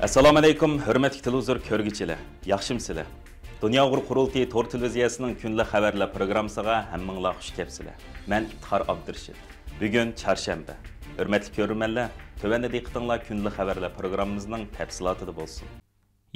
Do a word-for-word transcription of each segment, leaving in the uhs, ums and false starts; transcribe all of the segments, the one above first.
ئەسسالامۇئەلەيكۇم، ھۆرمەتلىك تېلېۋىزور كۆرگۈچىلەر، ياخشىمۇسىلەر؟ دۇنيا ئۇيغۇر قۇرۇلتىيى تور تېلېۋىزىيەسىنىڭ كۈندىلىك خەۋەرلەر پروگراممىسىغا ھەممىڭلار خۇش كەپسىلەر. مەن ئىپتىخار ئابدۇرېشىت. بۈگۈن چارشەنبە. ھۆرمەتلىك كۆرۈرمەنلەر، تۆۋەندە دىققىتىڭلار كۈندىلىك خەۋەرلەر پروگراممىمىزنىڭ تەپسىلاتىدا بولسۇن.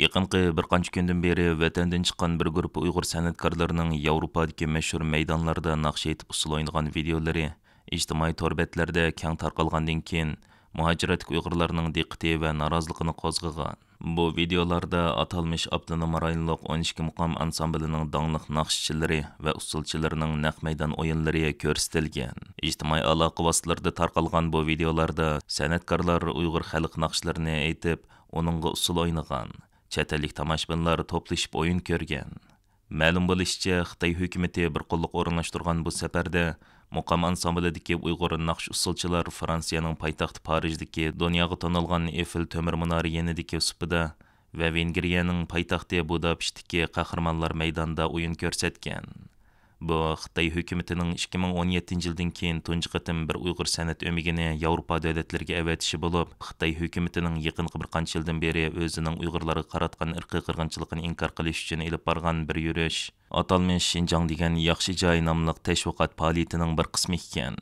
يېقىنقى بىر قانچە كۈندىن بېرى ۋەتەندىن چىققان بىر گۇرۇپپا ئۇيغۇر سەنئەتكارلىرىنىڭ ياۋروپادىكى مەشھۇر مەيدانلاردا ناخشا ئېيتىپ ئۇسسۇل ئوينىغان ۋىدېئولىرى ئىجتىمائىي تور بەتلەردە كەڭ تارقالغاندىن كېيىن، مۇھاجىرەتتىكى ئۇيغۇرلارنىڭ دىققىتى ۋە نارازىلىقىنى قوزغىغان. بۇ ۋىدېئولاردا ئاتالمىش ئاپتونوم رايونلۇق ئون ئىككى مۇقام ئانسامبىلىنىڭ داڭلىق ناخشىچىلىرى ۋە ئۇسسۇلچىلىرىنىڭ نەق مەيدان ئويۇنلىرى كۆرسىتىلگەن. ئىجتىمائىي ئالاقە ۋاسىتىلىرىدا تارقالغان بۇ ۋىدېئولاردا سەنئەتكارلار ئۇيغۇر خەلق ناخشىلىرىنى ئېيتىپ، ئۇنىڭغا ئۇسسۇل ئوينىغان. چەت ئەللىك تاماشىبىنلار توپلىشىپ ئويۇن كۆرگەن. مەلۇم بولۇشىچە، خىتاي ھۆكۈمىتى بىر قوللۇق ئورۇنلاشتۇرغان بۇ سەپەردە مۇقام ئانسامبىلىدىكى ئۇيغۇر ناخشا ئۇسسۇلچىلار فرانسىيەنىڭ پايتەختى پارىژدىكى دۇنياغا تونۇلغان ئېفېل تۆمۈر مۇنارى يېنىدىكى سۇپىدا ۋە ۋېنگرىيەنىڭ پايتەختى بۇداپېشتتىكى قەھرىمانلار مەيدانىدا ئويۇن كۆرسەتكەن. بۇ خىتاي ھۆكۈمىتىنىڭ ئىككى مىڭ ئون يەتتىنچى يىلدىن كېيىن تۇنجى قېتىم بىر ئۇيغۇر سەنئەت ئۆمىكىنى ياۋروپا دۆلەتلىرىگە ئەۋەتىشى بولۇپ، خىتاي ھۆكۈمىتىنىڭ يېقىنقى بىر قانچە يىلدىن بېرى ئۆزىنىڭ ئۇيغۇرلارغا قاراتقان ئىرقىي قىرغىنچىلىقىنى ئىنكار قىلىش ئۈچۈن ئېلىپ بارغان بىر يۈرۈش، ئاتالمىش شىنجاڭ دېگەن ياخشى جاي ناملىق تەشۋىقات پائالىيىتىنىڭ بىر قىسمى ئىكەن.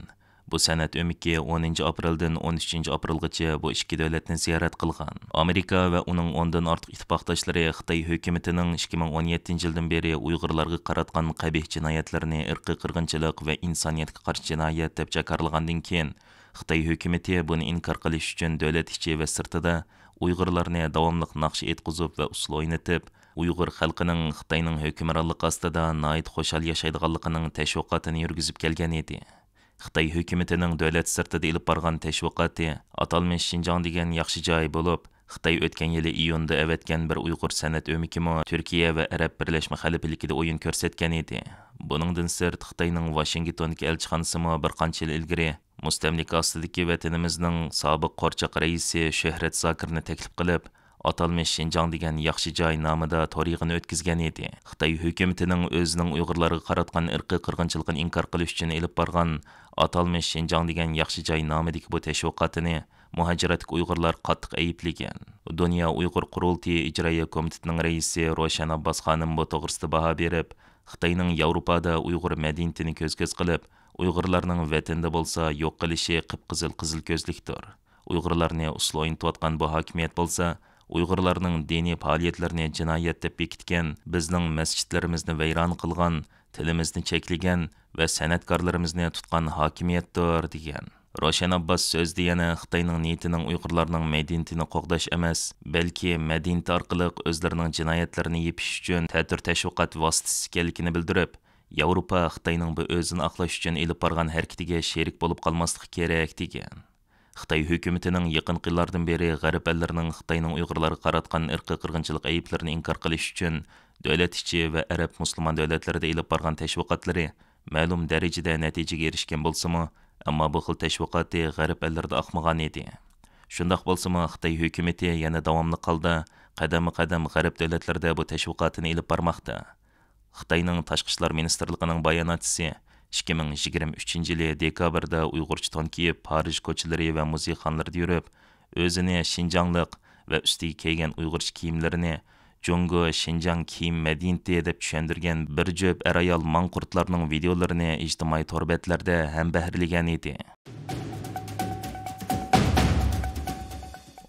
بۇ سەنئەت ئۆمىكى ئونىنچى ئاپرېلدىن ئون ئۈچىنچى ئاپرېلغىچە بۇ ئىككى دۆلەتنى زىيارەت قىلغان. ئامېرىكا ۋە ئۇنىڭ ئوندىن ئارتۇق ئىتتىپاقداشلىرى خىتاي ھۆكۈمىتىنىڭ ئىككى مىڭ ئون يەتتىنچى يىلدىن بېرى ئۇيغۇرلارغا قاراتقان قەبىھ جىنايەتلىرىنى ئىرقىي قىرغىنچىلىق ۋە ئىنسانىيەتكە قارشى جىنايەت دەپ جاكارلىغاندىن كېيىن، خىتاي ھۆكۈمىتى بۇنى ئىنكار قىلىش ئۈچۈن دۆلەت ئىچى ۋە سىرتىدا ئۇيغۇرلارنى داۋاملىق ناخشا ئېيتقۇزۇپ ۋە ئۇسسۇل ئوينىتىپ، ئۇيغۇر خەلقىنىڭ خىتاينىڭ ھۆكۈمرانلىقى ئاستىدا ناھايىتى خۇشال ياشايدىغانلىقىنىڭ تەشۋىقاتىنى يۈرگۈزۈپ كەلگەن ئىدى. خىتاي ھۆكۈمىتىنىڭ دۆلەت سىرتىدا ئېلىپ بارغان تەشۋىقاتى ئاتالمىش شىنجاڭ دېگەن ياخشى جاي بولۇپ، خىتاي ئۆتكەن يىلى ئىيۇندا ئەۋەتكەن بىر ئۇيغۇر سەنئەت ئۆمىكىمۇ تۈركىيە ۋە ئەرەب بىرلەشمە خەلىپىلىكىدە ئويۇن كۆرسەتكەن ئىدى. بۇنىڭدىن سىرت، خىتاينىڭ ۋاشىنگتوندىكى ئەلچىخانىسىمۇ بىر قانچە يىل ئىلگىرى مۇستەملىكە ئاستىدىكى ۋەتىنىمىزنىڭ سابىق قورچاق رەئىسى شۆھرەت زاكىرنى تەكلىپ قىلىپ، ئاتالمىش شىنجاڭ دېگەن ياخشى جاي نامىدا تور يىغىنى ئۆتكۈزگەن ئىدى. خىتاي ھۆكۈمىتىنىڭ ئۆزىنىڭ ئۇيغۇرلارغا قاراتقان ئىرقىي قىرغىنچىلىقىنى ئىنكار قىلىش ئۈچۈن ئېلىپ بارغان ئاتالمىش شىنجاڭ دېگەن ياخشى جاي نامىدىكى بۇ تەشۋىقاتىنى مۇھاجىرەتتىكى ئۇيغۇرلار قاتتىق ئەيىبلىگەن. دۇنيا ئۇيغۇر قۇرۇلتىيى ئىجرائىيە كومىتېتىنىڭ رەئىسى روشەن ئابباس خانىم بۇ توغرىسىدا باھا بېرىپ، خىتاينىڭ ياۋروپادا ئۇيغۇر مەدەنىيىتىنى كۆز-كۆز قىلىپ، ئۇيغۇرلارنىڭ ۋەتىنىدە بولسا يوق قىلىشى قىپقىزىل قىزىل كۆزلۈكتۇر. ئۇيغۇرلارنى ئۇسسۇل ئوينىتىۋاتقان بۇ ھاكىمىيەت بولسا، ئۇيغۇرلارنىڭ دىنىي پائالىيەتلىرىنى جىنايەت دەپ بېكىتكەن، بىزنىڭ مەسچىتلىرىمىزنى ۋەيران قىلغان، تىلىمىزنى چەكلىگەن ۋە سەنئەتكارلىرىمىزنى تۇتقان ھاكىمىيەتتۇر، دېگەن. روشەن ئابباس سۆزىدە يەنە خىتاينىڭ نىيىتىنىڭ ئۇيغۇرلارنىڭ مەدەنىيىتىنى قوغداش ئەمەس، بەلكى مەدەنىيىتى ئارقىلىق ئۆزلىرىنىڭ جىنايەتلىرىنى يېپىش ئۈچۈن تەتۈر تەشۋىقات ۋاسىتىسى ئىكەنلىكىنى بىلدۈرۈپ، ياۋروپا خىتاينىڭ بۇ ئۆزىنى ئاقلاش ئۈچۈن ئېلىپ بارغان ھەرىكىتىگە شېرىك بولۇپ قالماسلىقى كېرەك، دېگەن. خىتاي ھۆكۈمىتىنىڭ يېقىنقى يىللاردىن بېرى غەرب ئەللىرىنىڭ خىتاينىڭ ئۇيغۇرلارغا قاراتقان ئىرقىي قىرغىنچىلىق ئەيىبلىرىنى ئىنكار قىلىش ئۈچۈن دۆلەت ئىچى ۋە ئەرەب مۇسۇلمان دۆلەتلىرىدە ئېلىپ بارغان تەشۋىقاتلىرى مەلۇم دەرىجىدە نەتىجىگە ئېرىشكەن بولسىمۇ، ئەمما بۇ خىل تەشۋىقاتى غەرب ئەللىرىدە ئاقمىغان ئىدى. شۇنداق بولسىمۇ، خىتاي ھۆكۈمىتى يەنە داۋاملىق ھالدا قەدەممۇ قەدەم غەرب دۆلەتلىرىدە بۇ تەشۋىقاتىنى ئېلىپ بارماقتا. خىتاينىڭ تاشقى ئىشلار مىنىستىرلىقىنىڭ باياناتچىسى ئىككى مىڭ يىگىرمە ئۈچىنچى يىلى دېكابىردا ئۇيغۇرچە تون كىيىپ، پارىژ كوچىلىرى ۋە مۇزېيخانىلىرىدا يۈرۈپ، ئۆزىنى شىنجاڭلىق ۋە ئۈستىگە كىيگەن ئۇيغۇرچە كىيىملىرىنى جۇڭگو شىنجاڭ كىيىم مەدەنىيىتى دەپ چۈشەندۈرگەن بىر جۈپ ئەر-ئايال ماڭقۇرتلارنىڭ ۋىدېئولىرىنى ئىجتىمائىي تور بەتلەردە ھەمبەھىرلىگەن ئىدى.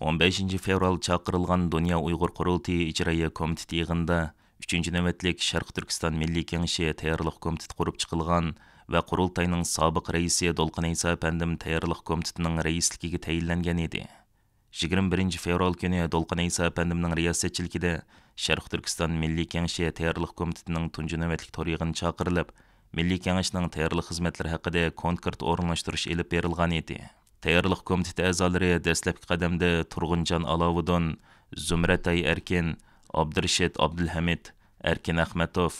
ئون بەشىنچى فېۋرال چاقىرىلغان دۇنيا ئۇيغۇر قۇرۇلتىيى ئىجرائىيە كومىتېتى يىغىنىدا ئۈچىنچى نۆۋەتلىك شەرقىي تۈركىستان مىللىي كېڭىشى تەييارلىق كومىتېتى قۇرۇپ چىقىلغان ۋە قۇرۇلتاينىڭ سابىق رەئىسى دولقۇن ئەيسا ئەپەندىم تەييارلىق كومىتېتىنىڭ رەئىسلىكىگە تەيىنلەنگەن ئىدى. يىگىرمە بىرىنچى فېۋرال كۈنى دولقۇن ئەيسا ئەپەندىمنىڭ رىياسەتچىلىكىدە شەرقىي تۈركىستان مىللىي كېڭىشى تەييارلىق كومىتېتىنىڭ تۇنجى نۆۋەتلىك تور يىغىنى چاقىرىلىپ، مىللىي كېڭەشنىڭ تەييارلىق خىزمەتلىرى ھەققىدە كونكرېت ئورۇنلاشتۇرۇش ئېلىپ بېرىلغان ئىدى. تەييارلىق كومىتېتى ئەزالىرى دەسلەپكى قەدەمدە تۇرغۇنجان ئالاۋۇدۇن، زۇمرەتئاي ئەركىن، ئابدۇرېشىت ئابدۇلھەمىد، ئەركىن ئەخمەتوف،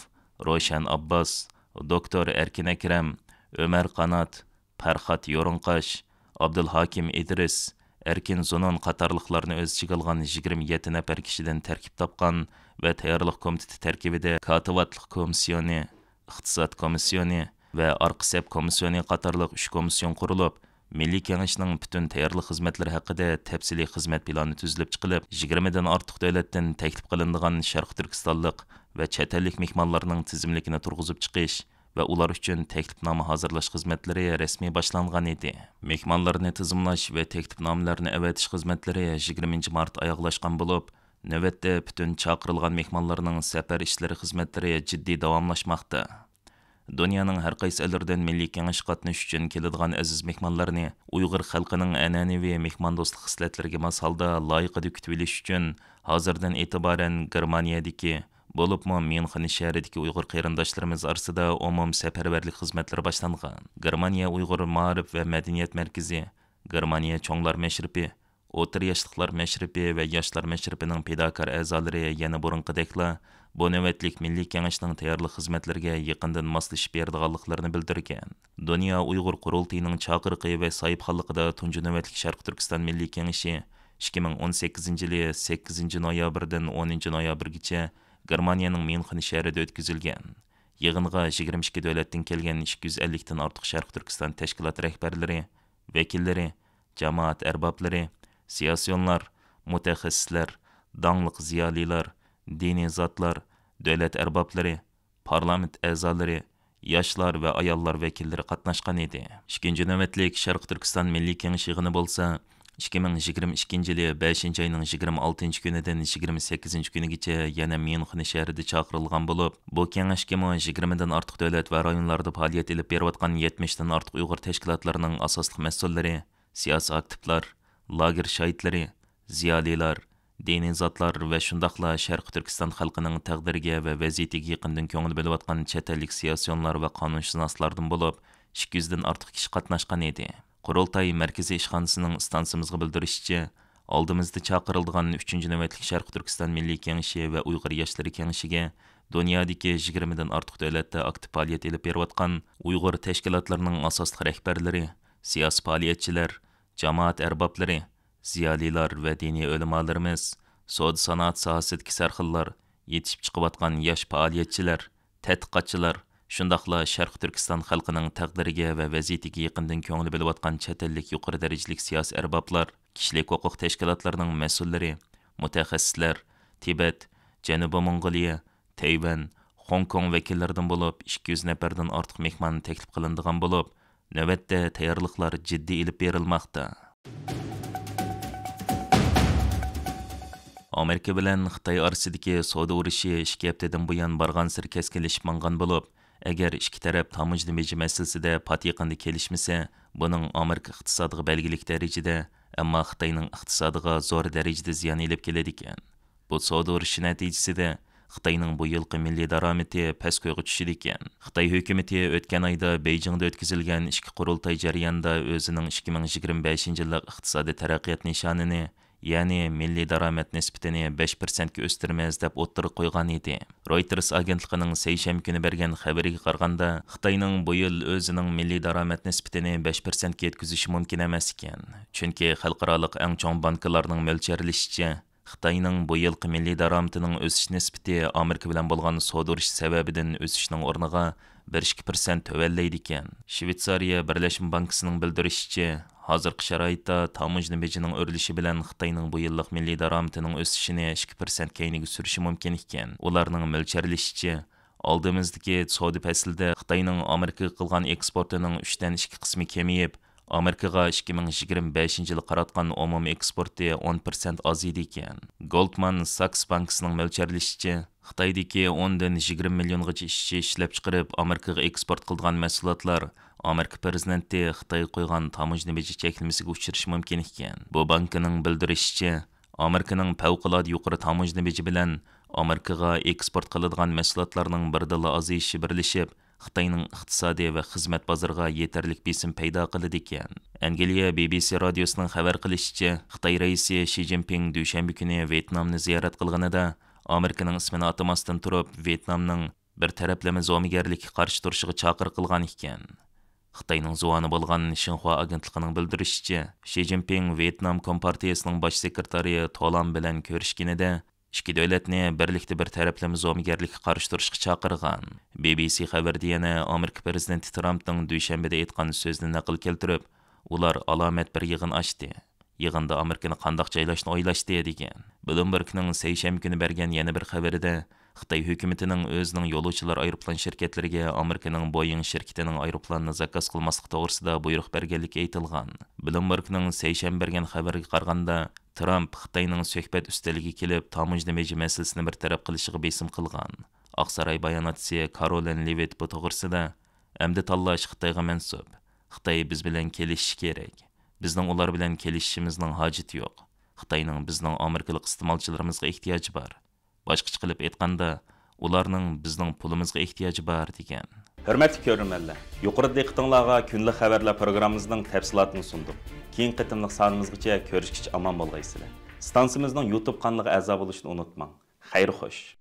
روشەن ئابباس، دوكتور ئەركىن ئەكرەم، ئۆمەر قانات، پەرھات يورۇڭقاش، ئابدۇلھاكىم ئىدرىس، ئەركىن زۇنۇن قاتارلىقلارنى ئۆز ئىچىگە ئالغان يىگىرمە يەتتە نەپەر كىشىدىن تەركىب تاپقان ۋە تەييارلىق كومىتېتى تەركىبىدە كاتىۋاتلىق كومىسسىيونى، ئىقتىساد كومىسسىيونى ۋە ئارقا سەپ كومىسسىيونى قاتارلىق ئۈچ كومىسسىيون قۇرۇلۇپ، مىللىي كېڭەشنىڭ پۈتۈن تەييارلىق خىزمەتلىرى ھەققىدە تەپسىلىي خىزمەت پىلانى تۈزۈلۈپ چىقىلىپ، يىگىرمىدىن ئارتۇق دۆلەتتىن تەكلىپ قىلىنىدىغان شەرقىي تۈركىستانلىق ۋە چەت ئەللىك مېھمانلارنىڭ تىزىملىكىنى تۇرغۇزۇپ چىقىش ۋە ئۇلار ئۈچۈن تەكلىپنامە ھازىرلاش خىزمەتلىرى رەسمىي باشلانغان ئىدى. مېھمانلارنى تىزىملاش ۋە تەكلىپنامىلەرنى ئەۋەتىش خىزمەتلىرى يىگىرمىنچى مارت ئاياغلاشقان بولۇپ، نۆۋەتتە پۈتۈن چاقىرىلغان مېھمانلارنىڭ سەپەر ئىشلىرى خىزمەتلىرى جىددىي داۋاملاشماقتا. دۇنيانىڭ ھەر قايسى ئەللىرىدىن مىللىي كېڭەشكە قاتنىشىش ئۈچۈن كېلىدىغان ئەزىز مېھمانلارنى ئۇيغۇر خەلقىنىڭ ئەنئەنىۋى مېھماندوستلۇق خىسلەتلىرىگە ماس ھالدا لايىقىدا كۈتۈۋېلىش ئۈچۈن، ھازىردىن ئېتىبارەن گېرمانىيەدىكى، بولۇپمۇ ميۇنخېن شەھىرىدىكى ئۇيغۇر قېرىنداشلىرىمىز ئارىسىدا ئومۇمسەپەرۋەرلىك خىزمەتلىرى باشلانغان. گېرمانىيە ئۇيغۇر مائارىپ ۋە مەدەنىيەت مەركىزى، گېرمانىيە چوڭلار مەشرىپى، ئوتتۇرا ياشلىقلار مەشرىپى ۋە ياشلار مەشرىپىنىڭ پىداكار ئەزالىرى يەنە بۇرۇنقىدەكلا بۇ نۆۋەتلىك مىللىي كېڭەشنىڭ تەييارلىق خىزمەتلىرىگە يېقىندىن ماسلىشىپ بېرىدىغانلىقلىرىنى بىلدۈرگەن. دۇنيا ئۇيغۇر قۇرۇلتىيىنىڭ چاقىرىقى ۋە ساھىبخانلىقىدا تۇنجى نۆۋەتلىك شەرقىي تۈركىستان مىللىي كېڭىشى ئىككى مىڭ ئون سەككىزىنچى يىلى سەككىزىنچى نويابىردىن ئونىنچى نويابىرگىچە گېرمانىيەنىڭ ميۇنخېن شەھىرىدە ئۆتكۈزۈلگەن. يىغىنغا يىگىرمە ئىككى دۆلەتتىن كەلگەن ئىككى يۈز ئەللىكتىن ئارتۇق شەرقىي تۈركىستان تەشكىلات رەھبەرلىرى، ۋەكىللىرى، جامائەت ئەربابلىرى، سىياسىيونلار، مۇتەخەسسىسلەر، داڭلىق زىيالىيلار، دىنىي زاتلار، دۆلەت ئەربابلىرى، پارلامېنت ئەزالىرى، ياشلار ۋە ئاياللار ۋەكىللىرى قاتناشقان ئىدى. ئىككىنچى نۆۋەتلىك شەرقىي تۈركىستان مىللىي كېڭىشى يىغىنى بولسا، ئىككى مىڭ يىگىرمە ئىككىنچى يىلى بەشىنچى ئاينىڭ يىگىرمە ئالتىنچى كۈنىدىن يىگىرمە سەككىزىنچى كۈنىگىچە يەنە ميۇنخېن شەھىرىدە چاقىرىلغان بولۇپ، بۇ كېڭەشكىمۇ يىگىرمىدىن ئارتۇق دۆلەت ۋە رايونلاردا پائالىيەت ئېلىپ بېرىۋاتقان يەتمىشتىن ئارتۇق ئۇيغۇر تەشكىلاتلىرىنىڭ ئاساسلىق مەسئۇللىرى، سىياسىي ئاكتىپلار، لاگېر شاھىتلىرى، زىيالىيلار، دىنىي زاتلار ۋە شۇنداقلا شەرقىي تۈركىستان خەلقىنىڭ تەقدىرىگە ۋە ۋەزىيىتىگە يېقىندىن كۆڭۈل بۆلۈۋاتقان چەت ئەللىك سىياسىيونلار ۋە قانۇنشۇناسلاردىن بولۇپ، ئىككى يۈزدىن ئارتۇق كىشى قاتناشقان ئىدى. قۇرۇلتاي مەركىزىي ئىشخانىسىنىڭ ئىستانسىمىزغا بىلدۈرۈشىچە، ئالدىمىزدا چاقىرىلىدىغان ئۈچىنچى نۆۋەتلىك شەرقىي تۈركىستان مىللىي كېڭىشى ۋە ئۇيغۇر ياشلىرى كېڭىشىگە دۇنيادىكى يىگىرمىدىن ئارتۇق دۆلەتتە ئاكتىپ پائالىيەت ئېلىپ بېرىۋاتقان ئۇيغۇر تەشكىلاتلىرىنىڭ ئاساسلىق رەھبەرلىرى، سىياسىي پائالىيەتچىلەر، جامائەت ئەربابلىرى، زىيالىيلار ۋە دىنىي ئۆلىمالىرىمىز، سودا سانائەت ساھەسىدىكى سەرخىللار، يېتىشىپ چىقىۋاتقان ياش پائالىيەتچىلەر، تەتقىقاتچىلار، شۇنداقلا شەرقىي تۈركىستان خەلقىنىڭ تەقدىرىگە ۋە ۋەزىيىتىگە يېقىندىن كۆڭۈل بۆلۈۋاتقان چەت ئەللىك يۇقىرى دەرىجىلىك سىياسىي ئەربابلار، كىشىلىك ھوقۇق تەشكىلاتلىرىنىڭ مەسئۇللىرى، مۇتەخەسسىسلەر، تىبەت، جەنۇبىي موڭغۇلىيە، تەيۋەن، خوڭكوڭ ۋەكىللىرىدىن بولۇپ ئىككى يۈز نەپەردىن ئارتۇق مېھمان تەكلىپ قىلىنىدىغان بولۇپ، نۆۋەتتە تەييارلىقلار جىددىي ئېلىپ بېرىلماقتا. ئامېرىكا بىلەن خىتاي ئارىسىدىكى سودا ئۇرۇشى ئىككى ھەپتىدىن بۇيان بارغانسېرى كەسكىنلىشىپ ماڭغان بولۇپ، ئەگەر ئىككى تەرەپ تاموژنا بېجى مەسىلىسىدە پات يېقىندا كېلىشمىسە، بۇنىڭ ئامېرىكا ئىقتىسادىغا بەلگىلىك دەرىجىدە، ئەمما خىتاينىڭ ئىقتىسادىغا زور دەرىجىدە زىيان ئېلىپ كېلىدىكەن. بۇ سودا ئۇرۇشى نەتىجىسىدە خىتاينىڭ بۇ يىلقى مىللىي دارامىتى پەس كويغا چۈشىدىكەن. خىتاي ھۆكۈمىتى ئۆتكەن ئايدا بېيجىڭدا ئۆتكۈزۈلگەن ئىككى قۇرۇلتاي جەريانىدا ئۆزىنىڭ ئىككى مىڭ يىگىرمە بەشىنچى يىللىق ئىقتىسادىي تەرەققىيات نىشانىنى، يەنى مىللىي دارامەت نىسبىتىنى بەش پىرسەنتكە ئۆستۈرىمىز، دەپ ئوتتۇرىغا قويغان ئىدى. رويتېرس ئاگېنتلىقىنىڭ سەيشەنبە كۈنى بەرگەن خەۋىرىگە قارىغاندا، خىتاينىڭ بۇ يىل ئۆزىنىڭ مىللىي دارامەت نىسبىتىنى بەش پىرسەنتكە يەتكۈزۈشى مۇمكىن ئەمەس ئىكەن. چۈنكى خەلقئارالىق ئەڭ چوڭ بانكىلارنىڭ مۆلچەرلىشىچە، خىتاينىڭ بۇ يىلقى مىللىي دارامىتىنىڭ ئۆسۈش نىسبىتى ئامېرىكا بىلەن بولغان سودا ئۇرۇشى سەۋەبىدىن ئۆسۈشنىڭ ئورنىغا بىر ئىككى پىرسەنت تۆۋەنلەيدىكەن. شۋېتسارىيە بىرلەشمە بانكىسىنىڭ بىلدۈرۈشىچە، ھازىرقى شارائىتتا تاموژنا بېجىنىڭ ئۆرلىشى بىلەن خىتاينىڭ بۇ يىللىق مىللىي دارامىتىنىڭ ئۆسۈشىنى ئىككى پىرسەنت كەينىگە سۈرۈشى مۇمكىن ئىكەن. ئۇلارنىڭ مۆلچەرلىشىچە، ئالدىمىزدىكى سودا پەسلىدە خىتاينىڭ ئامېرىكىغا قىلغان ئېكسپورتىنىڭ ئۈچتىن ئىككى قىسمى كېمىيىپ، ئامېرىكىغا ئىككى مىڭ يىگىرمە بەشىنچى يىلى قاراتقان ئومۇمىي ئېكسپورتى ئون پىرسەنت ئازىيىدىكەن. گولدمان ساكس بانكىسىنىڭ مۆلچەرلىشىچە، خىتايدىكى ئوندىن يىگىرمە مىليونغىچە ئىشچى ئىشلەپچىقىرىپ، ئامېرىكىغا ئېكسپورت قىلىدىغان مەھسۇلاتلار ئامېرىكا پىرېزىدېنتى خىتايغا قويغان تاموژنا بېجى چەكلىمىسىگە ئۇچرىشى مۇمكىن ئىكەن. بۇ بانكىنىڭ بىلدۈرۈشىچە، ئامېرىكىنىڭ پەۋقۇلئاددە يۇقىرى تاموژنا بېجى بىلەن ئامېرىكىغا ئېكسپورت قىلىدىغان مەھسۇلاتلارنىڭ بىردىنلا ئازىيىشى بىرلىشىپ، خىتاينىڭ ئىقتىسادى ۋە خىزمەت بازىرىغا يېتەرلىك بېسىم پەيدا قىلىدىكەن. ئەنگلىيە بى بى سى رادىيوسىنىڭ خەۋەر قىلىشىچە، خىتاي رەئىسى شى جىنپىڭ دۈشەنبە كۈنى ۋيېتنامنى زىيارەت قىلغىنىدا، ئامېرىكىنىڭ ئىسمىنى ئاتىماستىن تۇرۇپ، ۋيېتنامنىڭ بىر تەرەپلىمە زومىگەرلىككە قارشى تۇرۇشىغا چاقىرىق قىلغان ئىكەن. خىتاينىڭ زۇۋانى بولغان شىنخۇا ئاگېنتلىقىنىڭ بىلدۈرۈشىچە، شى جىنپىڭ ۋيېتنام كومپارتىيىسىنىڭ باش سېكرېتارى تولام بىلەن كۆرۈشكىنىدە، ئىككى دۆلەتنى بىرلىكتە بىر تەرەپلىمە زومىگەرلىككە قارشى تۇرۇشقا چاقىرغان. بى بى سى خەۋىرىدە يەنە ئامېرىكا پىرېزىدېنتى ترامپنىڭ دۈشەنبىدە ئېيتقان سۆزىنى نەقىل كەلتۈرۈپ، ئۇلار ئالامەت بىر يىغىن ئاچتى. يىغىندا ئامېرىكىنى قانداق جايلاشنى ئويلاشتى، دېگەن. بلومبېرگنىڭ سەيشەنبە كۈنى بەرگەن يەنە بىر خەۋىرىدە خىتاي ھۆكۈمىتىنىڭ ئۆزىنىڭ يولۇچىلار ئايروپىلان شىركەتلىرىگە ئامېرىكىنىڭ بويىڭ شىركىتىنىڭ ئايروپىلانىنى زاكاز قىلماسلىقى توغرىسىدا بۇيرۇق بەرگەنلىكى ئېيتىلغان. بلومبېرگنىڭ سەيشەنبە بەرگەن خەۋىرىگە قارىغاندا، ترامپ خىتاينىڭ سۆھبەت ئۈستىلىگە كېلىپ، تاموژنا بېجى مەسىلىسىنى بىر تەرەپ قىلىشىغا بېسىم قىلغان. ئاقساراي باياناتچىسى كارولىن لېۋىت بۇ توغرىسىدا، ئەمدى تاللاش خىتايغا مەنسۇپ. خىتاي بىز بىلەن كېلىشىشى كېرەك. بىزنىڭ ئۇلار بىلەن كېلىشىشىمىزنىڭ ھاجىتى يوق. خىتاينىڭ بىزنىڭ ئامېرىكىلىق ئىستېمالچىلىرىمىزغا ئېھتىياجى بار. باشقىچە قىلىپ ئېيتقاندا، ئۇلارنىڭ بىزنىڭ پۇلىمىزغا ئېھتىياجى بار، دېگەن. ھۆرمەتلىك كۆرۈرمەنلەر، يۇقىرىدا دىققىتىڭلارغا كۈندىلىك خەۋەرلەر پروگراممىمىزنىڭ تەپسىلاتىنى سۇندۇق. كېيىنكى قېتىملىق سانىمىزغىچە كۆرۈشكىچە ئامان بولغايسىلەر. ئىستانسىمىزنىڭ يۇتۇب قانىلىغا ئەزا بولۇشنى ئۇنتۇماڭ. خەير خوش.